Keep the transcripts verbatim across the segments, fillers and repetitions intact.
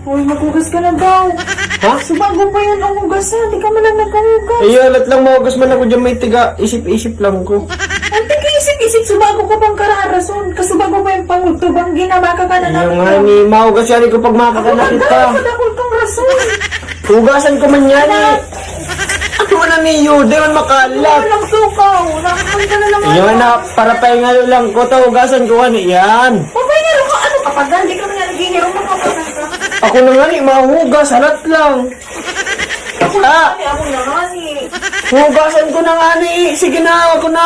Uy, maghugas ka na daw. Ha? Subago pa yan ang hugasan. Di ka man lang nagkahugas. Ay, alat lang, mahugas man ako dyan. May tiga, isip-isip lang ko. Ang tiga-isip-isip, subago ka pang kararason. Kasubago pa yung pangultubang ginamaka ka na Iyo namin nga yan. Ni, mahugas yan ko pag makakana Ako, kita. Ang dakul kang rason. Hugasan ko man yan eh. Ano na niyo? Di man makalat. Walang sukaw. Nakakanta na lang Iyo ako. Na, para paingalo lang ko. Tahugasan ko ano yan. Papaingalo ka? Ano ka pa? Hindi ka man nga naghihirong. Makakapan ka. Ako na nga ni, mahugas. Halat lang. Ako na Ah! nga ni, ako na nga ni. Hugasan ko na nga ni. Sige na, ako na.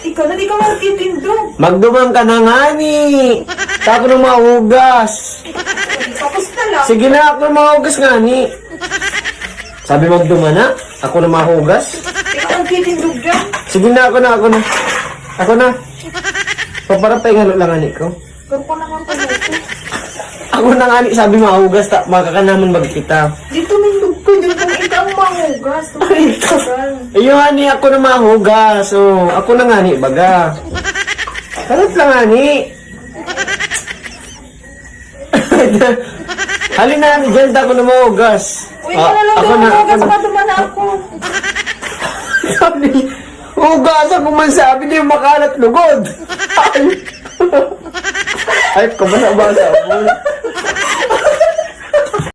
Ikaw na, di ka magtitindog. Magduman ka na nga ni. Ta ako na mahugas. Tapos na lang. Sige na, ako na mahugas nga ni. Sabi magduman na, ako na mahugas. Ikaw ang titindog dyan. Sige na, ako na, ako na. Ako na. Paparapay nga lang ani ko. Pero ko naman pag Ako na nga ni, sabi mahugas, ta, makakanaman magkita. Dito may lugkod yung kung ikaw ang mahugas. Ay, ito. Tagal. Ayun nga ni, ako na mahugas. So, ako na nga ni, baga. Kalat lang nga ni. Halina, dyan, ta ako na mahugas. Uy, Ah, wala lang ako daw na, mahugas, ako na. Paduman na ako. Sabi, hugasan ko man sabi niya, makalat lugod. Ay. Ay, kabasa-basa mo.